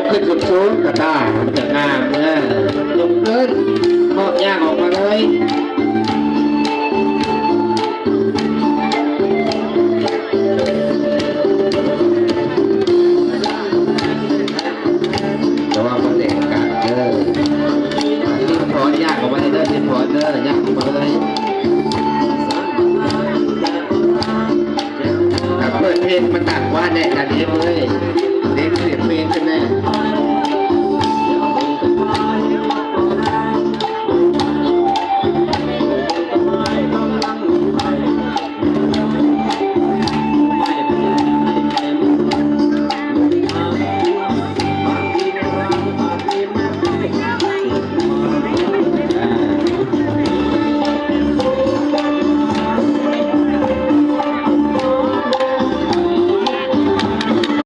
ຂຶ້ນສູງໆ ກະຕ່າ ມັນຈະງາມເດີ. ຍົກຂຶ້ນ ເຄາະຍ່າງອອກມາເລີຍ. ລະວັງບໍ່ແຕກກັນເດີ. ຊິມພອນ ຍ່າງອອກມາເດີ ຊິມພອນເດີ ຍ່າງອອກມາເລີຍ. ຖ້າເປີດເພງມາຕັ້ງວ່າແນ່ ກະດີເລີຍ ເດັກສຽງເພງຂຶ້ນແນ່.